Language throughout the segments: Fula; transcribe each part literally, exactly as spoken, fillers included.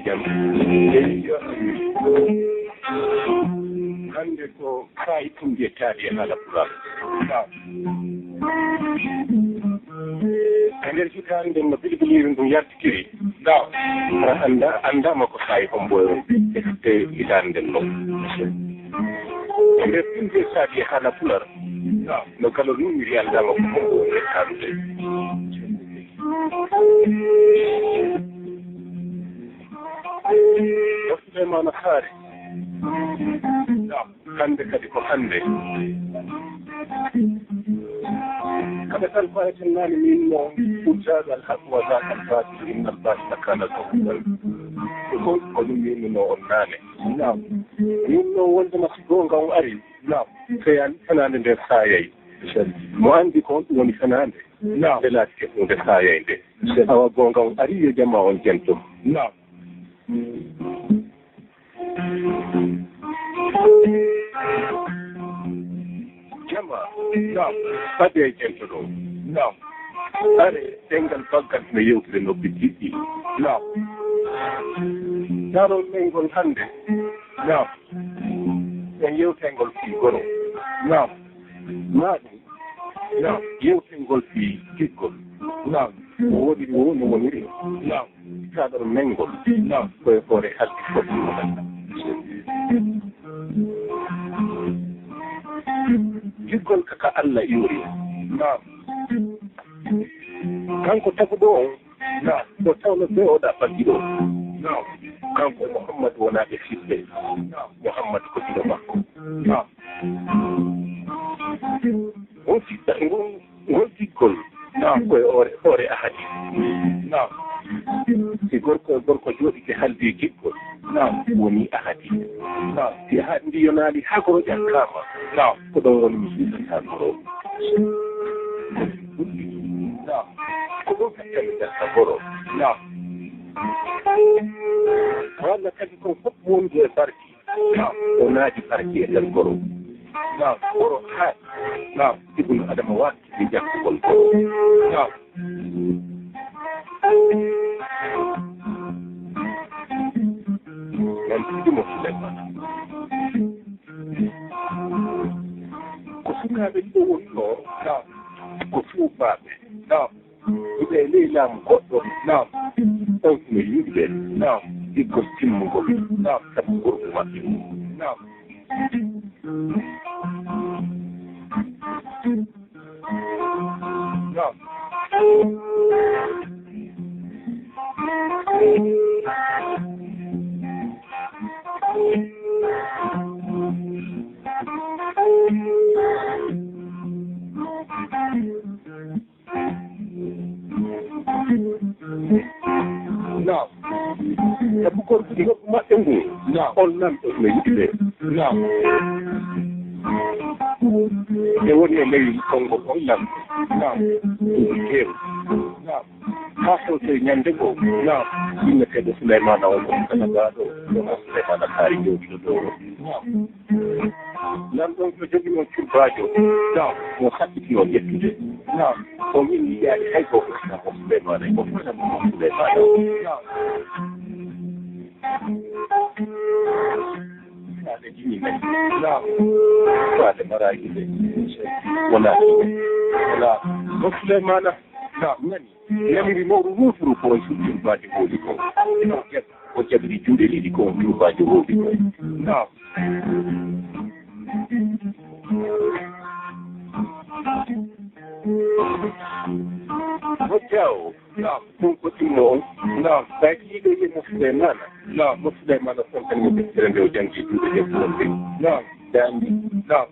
Jam. Hannde ko faayi ɗum yettaade e haala Pulaar. E nder hitaande nden no bilbiliire ndun yaltitiri. Aɗa annda, anndaama ko faayi hombo e hitaande nden non. E nder ɗum yettaade e haala Pulaar. No kala ɗum wiri anndaama ko hombo e hitaande. Ko Suleymaana Saare. Hannde kadi ko hannde. Kadi tan ko ayten naane min no uddaaɗo alhaq wa zaaka albatilu inna albatila kana zahuqa. Ko ko ɗum min no on naane. Min no wondema si goonga on ari. Feyan fenaande nde saayay. Mo anndi ko on ɗum woni fenaande. Nde laati e huunde saayay nde. Awa goonga on ari yo jama on jento. Jama. Naam. Fade e jento ɗo. Naam. Are ɗengal baggal no yewtude noppi jiɗɗi. Naam. Darol men ngol hannde. Naam. En yewtengol fii goro. Naam. Maa ɗum. Naam. Yewtengol fii giggol. Naam. Ko woɗi ɗum no woniri. Naam. Kaɗor menngol. Naam. Koye hoore halki foti. Giggol ka ka Allah iwri. Naam. Kanko taguɗo on. Naam. Ko tawno ɓe oɗa baggi ɗo. Naam. Kanko Muhammad wonaa ɓe fiɓɓe. Naam. Muhammad ko ɓiɗo makko. Naam. Ngol fiɓɓa, ngol, ngol giggol. Naam. Ko e hoore, hoore ahadi. Naam. Si gorko e gorko jooɗike haldi e giggol. Naam. Woni ahadi. Naam. Si ahadi ndi yonaali haa goro ƴakkaama. Naam. Ko ɗon woni mi hiɓɓata goro. Naam. Ko ɗum feccani darta goro. Naam. Walla kadi kon fof wondu e barki. Naam. O naati barki e nder goro. Naam. Goro haaɗi. Naam. Ibnu Adama waɗi jakkugol goro. Naam. Noon tigi mo Suleymaana. Ko sukaaɓe ɗiɗo wonnoo, naam, ko suufaaɓe, naam, hiɓe e ley laamu goɗɗo, naam, on hino yiɗi ɓe, naam, giggol timmungol, naam, sabu ngorgu maɓɓe. Naam. Naam. Naam. Sabu gorko nokku maɓɓe ngu. Naam. On nan ɗo no yiɗi ɓe. Naam. Ɓe woni e ley konngo on nan. Naam. Ɗum teew. Naam. Haa hewtoy ñannde goo. Naam. Inneteeɗo Suleymaana on, on kala gaaɗo, ɗo Suleymaana Kaari jooɗiiɗo ɗo. Naam. Nan ɗon ko joginoo curbaajo. Naam. Mo haɓɓitinoo ƴettude. Naam. O min yiɗaade hay gooto sina ko Suleymaana, ko fota mo Suleymaana. Naam. Faale jimi men. Naam. Faale maraaji ɓe. Wonaa. Wonaa. Ko Suleymaana. Naam. Nani. Yamiri mawɗo wuturu ko o suɓi baaji hooli ko. O jab-, o jabri juuɗe ɗiɗi ko o suɓi baaji hooli ko. Naam. Hojjaawo. Naam. Ɗum ko ɗimmo on. Naam. Ɓay ɗiɗo ye mo Suleymaana. Naam. Mo Suleymaana fonkani mo deftere nde o janngi juuɗe debbo on nde. Naam. Daandi. Naam.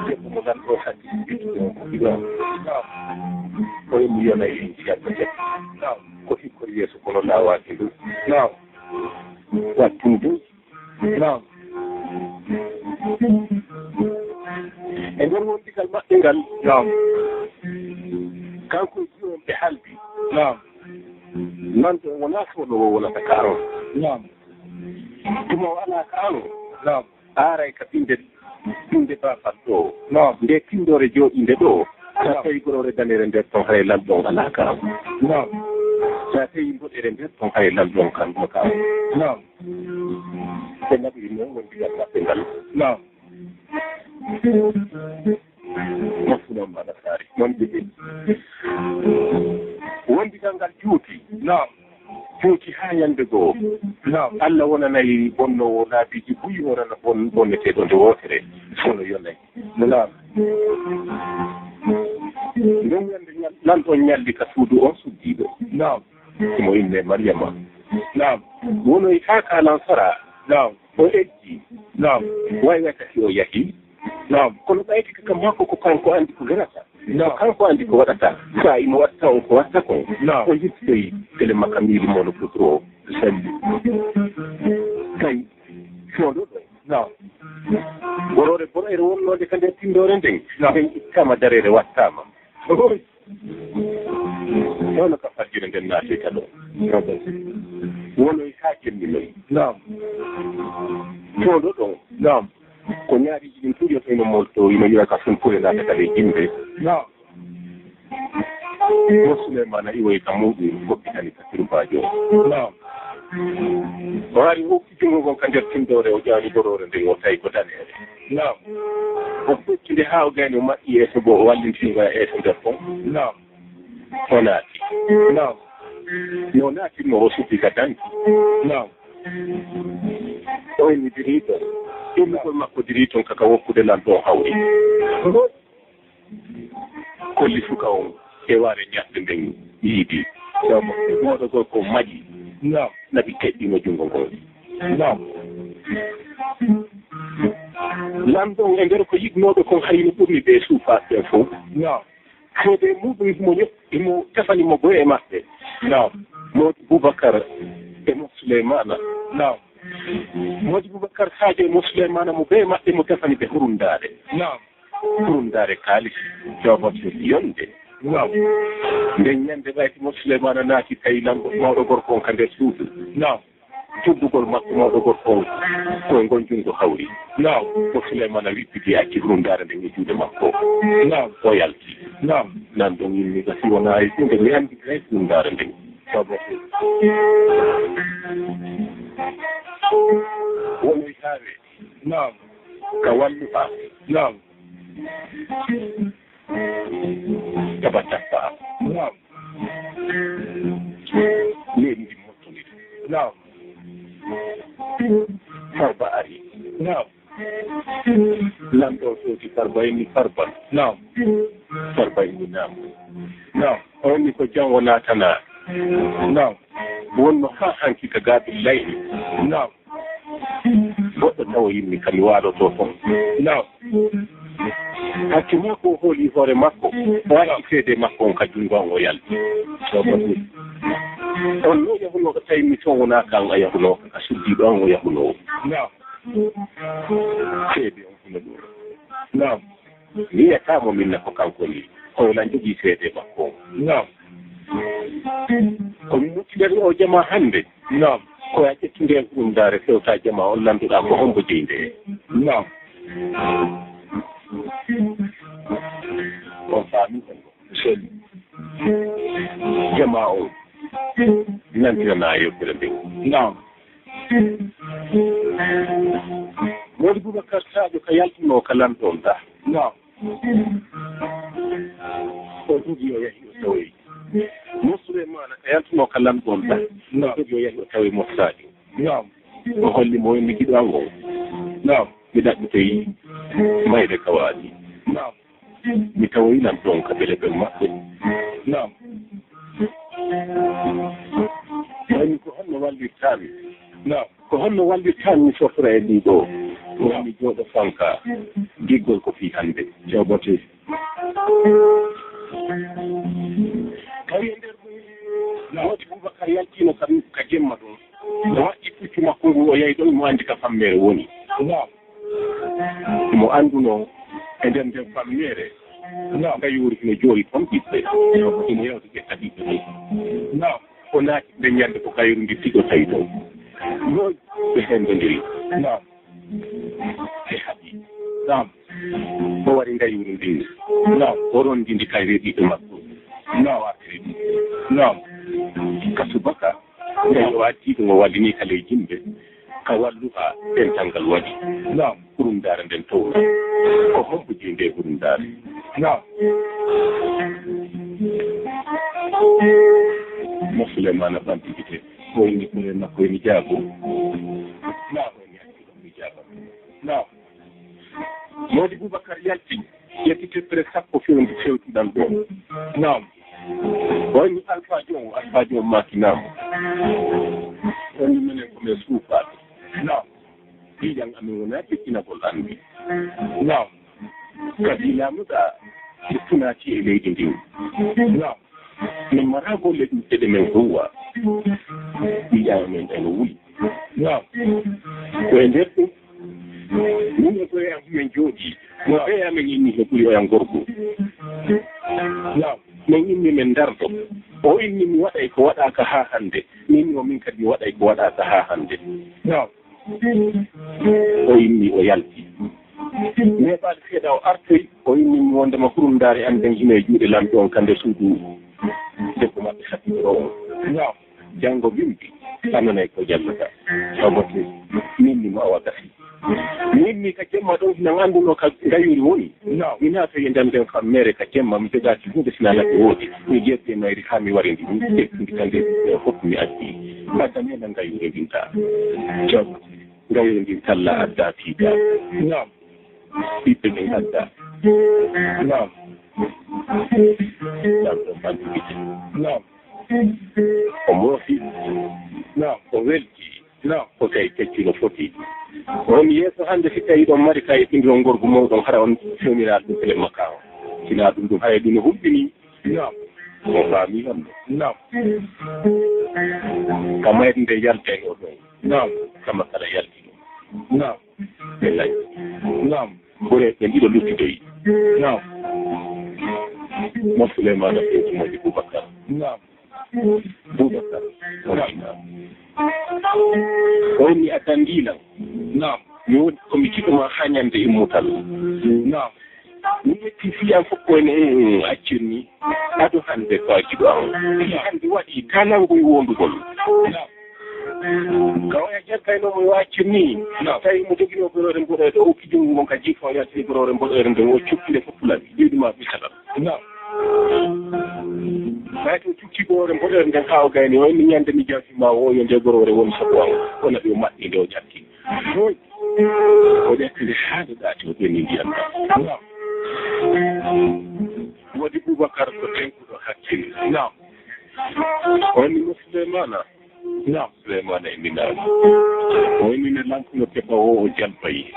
Debbo mo nan ɗo hakki ɓiɗɗo o ko ɗiɗo. Naam. Ko e mi yona e inci yalta debbo. Naam. Ko hikkori yeeso kono laawaaki ɗum. Naam. Wattude. Naam. E nder wondigal maɓɓe ngal. Naam. Kanko e jiwon ɓe haldi. Naam. Nanto wonaa sono o wonata ka on. Naam. Tuma o alaa ka on. Naam. Aaray ka binde, binde baafal ɗo. Naam. Nde tindoore jooɗinde ɗo. Naam. Ka tawi gorore danere nder ton haray lamɗo on alaa ka on. Naam. Tawi mboɗeere nder ton hay lamɗo on kan mo taw. Naam. Ɓe naɓiri noon wondigal maɓɓe ngal. Naam. Moftunoon mbaɗa saari. Noon ɓe mbiyi. Wondigal ngal juuti. Naam. Juuti haa ñande goo. Naam. Allah wonanay bonnoowo laabiiji buy wonana bon-, bonneteeɗo nde wootere. Kono yonay. Naam. Nden ñande ñal-, lan ɗon ñalli ka suudu on suddiiɗo. Naam. Mo inne Maryama. Naam. Wonoy haa kaalan sara. Naam. O eggi. Naam. Way way taki o yahi. Naam. Kono ɓayti ka makko ko kanko andi ko garata. Naam. Ko kanko andi ko waɗata. Sa imo watta on ko watta kon. Naam. O yittoyi tele makka miili mono putro. Salli. Kay. Sondo ɗo. Naam. Boroore, boroore wonnoonde ka nder tindoore nden. Naam. Nden ittama dareere wattama. Oy. Hono ka fajjire nden naati ka ɗo. Wonoy haa jemmi noy. Naam. Sondo ɗon. Naam. Ko ñaariiji ɗin tun yoto ino molto, ino yiwa ka sun kure naata ka ɗe jimbe. Naam. Mo Suleymaana iwoyi ka muuɗum, hokkitani ka turbaajo. Naam. O hari o hokki junngo ngon ka nder tindoore, o ƴaani boroore nden, o tawi ko daneere. Naam. O hokki nde haa o gayni, o maɓɓi yeeso goo, o wallintini ngal yeeso nder kon. Naam. O naati. Naam. No o naatirno, o suddi ka danki. Naam. O inni diriiɗo. Innugol makko diriiɗo kaka wokkude lan ɗo hawri. Kolli suka on, e waare ñaɗɗe nden yiidi. Taw mo, moɗo gorko maƴi. Naam. Naɓi teɗɗino junngo ngoo. Naam. Lanɗo on e nder ko yiɗnooɓe kon, hari no ɓurni ɓe suufaaɓe ɓen fof. Naam. Seede muuɗum himo ño-, himo tefani mo goye e maɓɓe. Naam. Moodi Bubakar e mo Suleymaana. Naam. Moodi Bubakar Saajo e mo Suleymaana mo bee maɓɓe mo tefani ɓe hurundaare. Naam. Hurundaare kaalis, joobote yonde. Naam. Nden ñande ɓayti mo Suleymaana naati tawi lanɗo mawɗo gorko on ka nder suudu. Naam. Tuddugol makko mawɗo gorko on, ko e ngon junngo hawri. Naam. Mo Suleymaana wippiti acci hurundaare nden e juuɗe makko. Naam. O yalti. Naam. Nan ɗon yimmi ka si wonaa e juuɗe mi anndi hay hurundaare nden. Sabu wonoy taawe. Naam. Ka wallu ɓa. Naam. Taba tappa. Naam. Leydi ndi mottondiri. Naam. Farba ari. Naam. Lanɗo o fewti Farba, inni Farba. Naam. Farba inni naam. Naam. O inni ko janngo naatana. Naam. Wonno haa hanki ka gaaɓi layni. Naam. Goɗɗo tawa yimmi ka mi waaloto ton. Naam. Hakke makko o hooli hoore makko. O acci seede makko on ka junngo an o yalti. On no yahunoo ka tawi mi ton wonaa ka an a yahunoo ka, ka suddiiɗo an o yahunoo. Naam. Seede on hino ɗum. Naam. Mi yi'ataa mo min na ko kanko ni. Ko lan jogii seede makko on. Naam. Ko min moƴƴinani o jamaa hannde. Naam. Ko a ƴetti ndeen ɗum ndaare fewta jamaa on, lannduɗaa ko hombo jeyi nde. Naam. On faami? Sel. Jamaa on. Nantinanaa yewtere nden. Naam. Moodi Bubakar Saajo ka yaltunoo ka lanɗo on ɗa. Naam. O dugi o yahi o tawoyi. Mo Suleymaana ka yaltunoo ka lanɗo on ɗa. Naam. O dugi o yahi o tawoyi Mo Saajo. Naam. O holli mo, mi giɗo an on. Naam. Mi ɗaɓɓitoyi mayre ka waali. Naam. Mi tawoyi lan ɗon ka bele ɓen maɓɓe. Naam. Woni ko honno wallirtaa mi? Naam. Ko honno wallirtaa mi mi softora e ɗii ɗoo? Woni mi jooɗo fanka. Giggol ko fii hannde. Joobote. Tawi e nder ɗum, Moodi Bubakar yaltiino ka, ka jemma ɗum. O waɗi puccu makko ngu, o yahi ɗo, mo anndi ka fammeere woni. Naam. Mo anndunoo e nder nden fammeere. Naam. Gayuuri hino jooɗi ton ɓiɓɓe. Hino yawti ƴetta ɓiɓɓe ɓen. Naam. O naati nden ñande ko gayuuri ndi tiɗo tawi ton. Ɗo ɓe henndondiri. Naam. Ɓe haɓi. Naam. O wari gayuuri ndin. Naam. O ronndi ndi kay ɓiɓɓe makko. Naam. Naam. Ka subaka, nde yo addiiɗo ngo wallini ka ley jimɓe, ka walluha, dental ngal waɗi. Naam. Hurundaare nden towna. Ko hombo jeyi nde hurundaare? Naam. Mo Suleymaana ɓanti gite, o inni koye makko ene jaabo. Naam. Naam. Moodi Boubacar yalti, ƴetti teppere sappo fewndi fewtuɗan ɗoon. Naam. O inni alfaajo o, alfaajo o maaki naam. O inni minen ko men suufaaɓe. Naam. Ƴiiƴan amen wonaa teƴƴinagol anndi. Naam. Kadi laamuɗaa ɓe tunaaki e leydi ndin. Naam. Min maraa golle ɗuuɗɗe ɗe men huuwa. Ƴiiƴan amen ene wuli. Naam. Ko e nder ɗum, min e ɓooyam men jooɗii. Mo ɓeya men inni he ɓuri oyan gorko. Naam. Men inni men ndardo. O inni mi waɗay ko waɗaaka haa hannde. Min o min kadi mi waɗay ko waɗaaka haa hannde. Naam. O inni o yalti. Neeɓaali seeɗa o artoyi, o inni mi wondema hurundaare an nden hino e juuɗe lamɗo on ka nder suudu debbo maɓɓe Habibu ɗo on. Naam. Janngo bimbi, a nanay ko jallata. Sababu min ni mo awa gasi. Min ni ka jemma ɗon hinan annduno ka ngayuri woni. Naam. Mi naatoyi e nder nden fammeere ka jemma, mi jogaaki huunde sina laɓi woodi. Mi jerdi e mayri haa mi wari ndi, mi ƴetti ndi ka nder, e fof mi addi. Adda mi ena ngayuri ndin taa. Jam. Ngayri ndin talla adda tiiɗa. Naam. Ɓiɓɓe ɓen adda. Naam. Naam, ɗon ɓanti gite. Naam. O moosi. Naam. O welti. Naam. O tawi kecci no foti. On yeeso hannde si tawi ɗon mari kay ɗum ɗon gorgo mawɗon hara on fewnira ɗum tele makka o. Sina ɗum ɗum haya ɗum no hulɓini. Naam. O faami on. Naam. Ka mayde nde yalta e o ɗon. Naam. Kama kala yalti ɗum. Naam. Ɓe laaj. Naam. Ɓure ɓe ɗiɗo luttude. Naam. Mo Suleymaana Seydi Moodi Bubakar. Naam. Bubakar. Naam. O inni a dandiilan. Naam. Mi woni ko mi jiɗu ma haa ñande immutal. Naam. Mi yetti fiyan fof ko ene accirni. Ado hannde ko a jiɗo an. Hannde waɗi tanangoy wondugol. Naam. Ka oya jaggaynoo mo yo accir ni. Naam. Tawi mo joginoo goroore mboɗeere o okki junngo ngon ka jiifa o yaltini goroore mboɗeere nden o cukki nde fof pulawi. Ɓeydu ma bisatal. Naam. Ɓay to cukki goroore mboɗeere nden haa o gayni o inni ñande mi jaafi ma o yo nde goroore woni sabu an. O naɓi o maɓɓi nde o ƴakki. Ɗoon o ƴakki nde haa nde ɗaati o ɓenni ndiyam ɗam. Naam. Moodi Bubakar ko tenkuɗo hakkille. Naam. O inni mo Suleymaana. Naam. Suleymaana inni naam. O inni ne lankuno keɓa o, o jalbayi.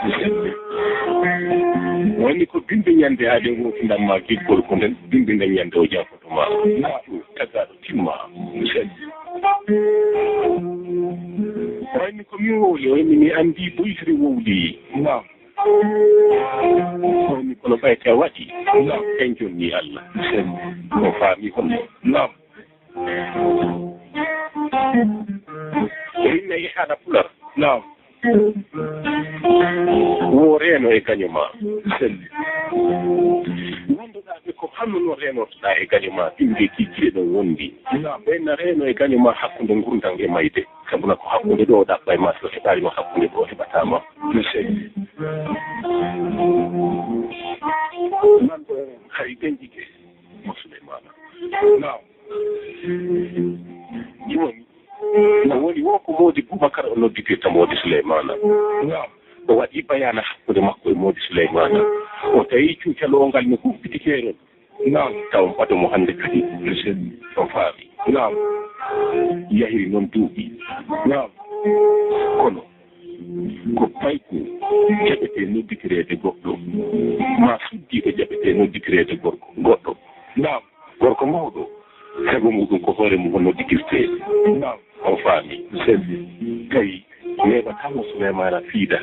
O inni ko bimbi ñande aade wootinɗan ma giggol ko nden bimbi nden ñande o jaafoto ma. Naam. Tagaaɗo timma. O inni ko mi wowli, o inni mi anndi boytiri wowli. Naam. O inni kono ɓay ka waɗi. Naam. En jonni Allah. O faami honno. Naam. Rinna e haala pular. Naam. Wo reeno e gaño ma. Selli. Wonduɗaa ɓe ko hanno no reenortoɗaa e gaño ma, ɓiɓɓe kiikiiɗe ɗon wondi. Naam. Ɓen na reeno e gaño ma hakkunde ngurndan e mayde. Sabuna ko hakkunde ɗo o ɗaɓɓay ma, so heɓaali ma hakkunde ɗo o heɓataa ma. Selli. Nan ɗo hay ɓen jike. Mo Suleymaana. Naam. Jooni, no woni wo ko Moodi Bubakar o nodditirta Moodi Suleymaana. Naam. O waɗi bayaana hakkunde makko e Moodi Suleymaana. O tawi cuucaloo ngal no huɓɓiti keerol. Naam. Taw mbaɗo mo hannde kadi. O faami. Naam. Yahiri noon duuɓi. Naam. Kono ko payku jaɓetee nodditireede goɗɗo, maa suddiiɗo jaɓetee nodditireede gorko, goɗɗo. Naam. Gorko mawɗo, sago muɗum ko hoore mum o nodditirtee. Naam. On faami. Selli. Tawi neeɓataa mo Suleymaana Fiida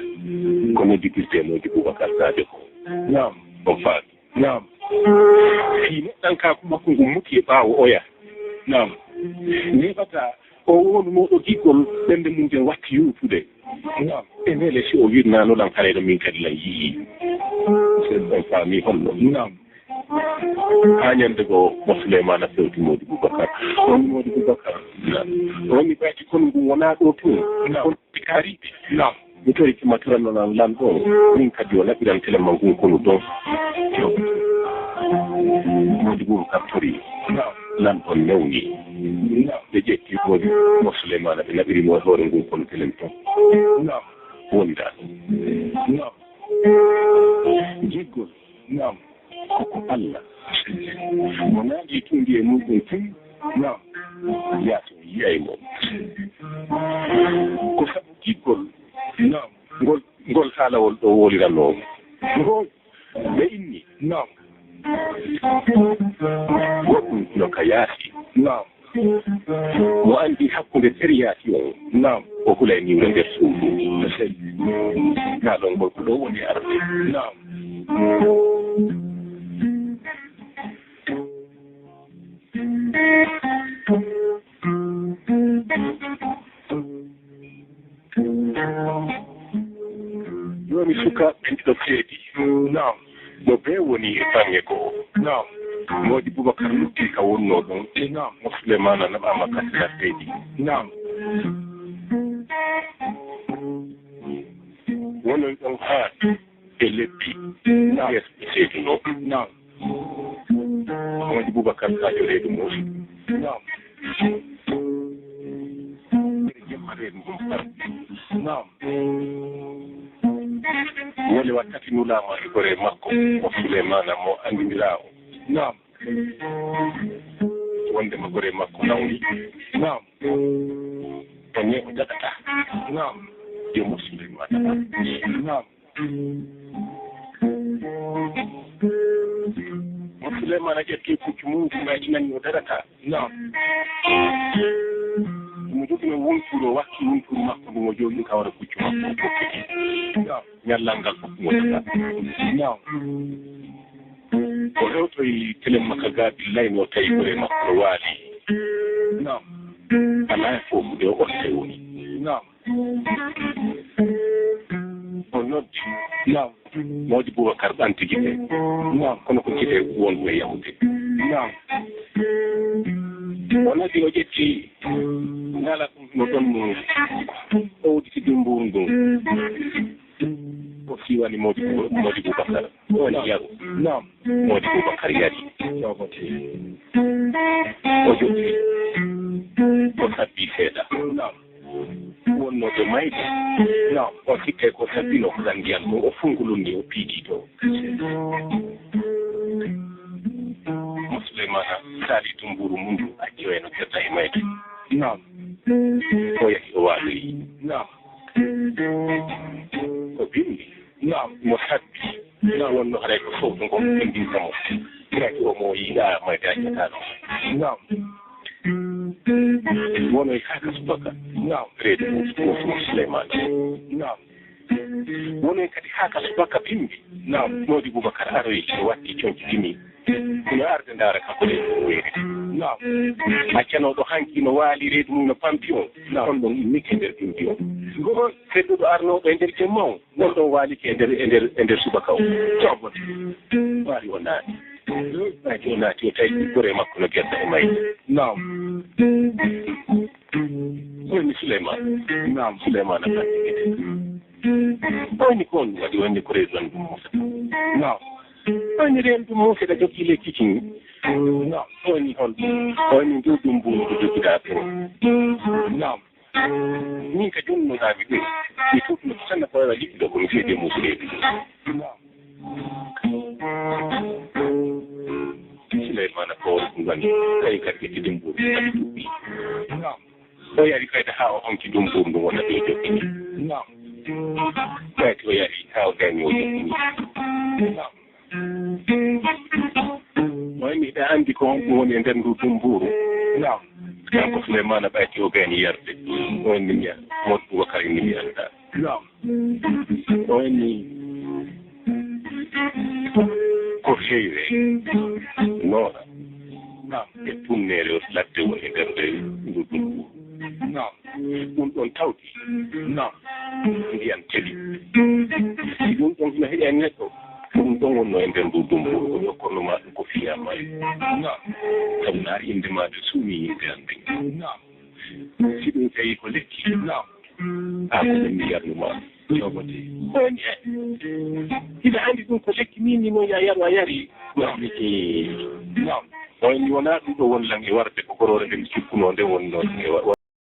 ko nodditirtee Moodi Bubakar Sadio ko. Naam. On faami. Naam. Fii neɗɗankaaku makko ngun muti e ɓaawo oya. Naam. Neeɓataa o wonunooɗo giggol ɓernde mum nden watti yuutude. Naam. E ndele si o wirnaano lan harayno min kadi lan yi'ii. Selli. On faami honno? Naam. Haa ñande goo, mo Suleymaana fewti Moodi Bubakar. O woni Moodi Bubakar. Naam. O woni ɓayti konu ngun wonaa ɗoo tun. Naam. Kono ɓe kaariiɓe. Naam. Mi tori ki ma toranno lan, lan ɗon. Min kadi o laɓiran telen ma ngun konu ɗon. Moodi Bubakar tori. Naam. Lan ɗon newni. Naam. Ɓe ƴetti Moodi mo Suleymaana, ɓe laɓiri mo e hoore ngun konu telen ton. Naam. Wonda. Naam. Giggol. Naam. Ko ko Allah. Mo naati tuundi e muɗum tun. Naam. Yaato yiyay mo. Ko sabu giggol. Naam. Ngol, ngol haalawol ɗo woliranoo. Ngol. Ɓe inni. Naam. Goɗɗum no ka yaasi. Naam. Mo anndi hakkunde sariyaasi on. Naam. O hulay niwre nder suudu. Sey. Kaa ɗon ngol ko ɗo woni arde. Naam. Joomi sukaaɓe ɓen ɗiɗo seedi. Naam. No bee woni e baŋŋe goo. Naam. Moodi Bubakar lutti ka wonnoo ɗon. Naam. Mo Suleymaana naɓaama ka sera seedi. Naam. Wonoy ɗon haa e leppi. Naam. Yeeso ɓe seedunoo. Naam. Moodi Bubakar Sadio reedu Muusi. Naam. Jemma reedu ngun far. Naam. Wole wakkati nulaama e goree makko, o Suleymaana mo anndindiraa o. Naam. Wonde mo goree makko nawni. Naam. Ko ne o daɗata. Naam. Yo mo Suleymaana. Naam. Mo Suleymaana ƴetti puccu mum, ko maytinani o darata. Naam. Mo jogino wunturu, o wakki wunturu makko ndun, o jooɗi ka hoore puccu makko, o tokkiti. Naam. Ñallal ngal fof mo daɗa. Naam. O rewtoyi telen makka gaaɓi layno tawi goree makko no waali. Naam. Alaa e fof nde o otte woni. Naam. O noddi. Naam. Moodi Bubakar ɓanti gite. Naam. Kono ko gite wonɗo e yahude. Naam. O noddi, o ƴetti ngala ɗum no ɗon no o udditi dumbuuru ndun. O siwani Moodi Bu-, Moodi Bubakar. Woni yaru. Naam. Moodi Bubakar yari. Joogote. O jogi. O sabbi seeɗa. Naam. Wonnooɓe mayde. Naam. O sikkay ko sabbino ko lan ndiyan ɗum. O fungulunni, o piigi to. Mo Suleymaana saali dumbuuru mum ndu, acci o e no kerta e mayde. Naam. O yahi o waaloyi. Naam. Ko bimbi. Naam. Mo sabbi. Naam. Wonno haray ko sowto ngon bindinta mo. Kadi o mo yiɗa mayde accata ɗum. Naam. Wonoy haa ka subaka. Naam. Reedu Muusi, Muusi Suleymaana. Naam. Wonoy kadi haa ka subaka bimbi. Naam. Moodi Bubakar aroyi, o watti conci dimi. Ina arde ndaara ka ko reedu o weeri. Naam. Accanooɗo hanki no waali reedu mum no pampi on. Naam. On ɗon immike nder bimbi on. Ngol. Fedduɗo arnooɗo e nder jemma on, ngon ɗon waalike e nder, e nder, e nder subaka on. Coobo. Waali o naati. Waali o naati, o tawi goree makko no gerta e mayde. Naam. Woni Suleymaan. Naam. Suleymaan a ɓanti gite. Woni ko on waɗi, woni ko reedu an ɗum Muusa. Naam. Woni reedu ɗum Muusa ɗa jogii lekki kin. Naam. Woni hon, woni ndu ɗum mbuuru ndu jogiɗaa ɗum. Naam. Min ka jonnuɗaa mi ɗum. Mi tuutuno ko sanna ko waɗa liɗɗi ɗo ko mi fiyete Muusa reedu. Naam. Suleymaana ko ngoni, tawi kadi ƴetti ɗum mbuuru, kadi tuubi. Naam. O yari fayda haa o honki ɗum mbuuru ndu wona ɗo jokkini. Naam. Ɓayti o yari haa o gayni o jokkini. Naam. O inni, hiɗa anndi ko honɗum woni e nder ndu ɗum mbuuru? Naam. Kanko Suleymaana ɓayti o gayni yarde. O inni, mi a-, Moodi Bubakar inni, mi anndaa. Naam. O inni ko heyre noora. Naam. E tunneere o ladde woni nder nde ndu ɗum. Naam. Ɗum ɗon tawti. Naam. Ndiyan teli. Si ɗum ɗon hino heƴa e neɗɗo, ɗum Ɗon wonno e nder ndu dumbo, ko jokkorno ma ɗum ko fiya ma. Naam. Kam naar innde ma nde suumi yimɓe an ɓen. Naam. Si ɗum tawi ko lekki. Naam. A ko ɗum mi yarnu ma. Jogote. Ko woni e. Ina anndi ɗum ko lekki min ni noon ya yaru a yari. Naam. Naam. O inni wonaa ɗum ɗo won lan e warde ko goroore nden cikkunoo nde wonnoo e wa-,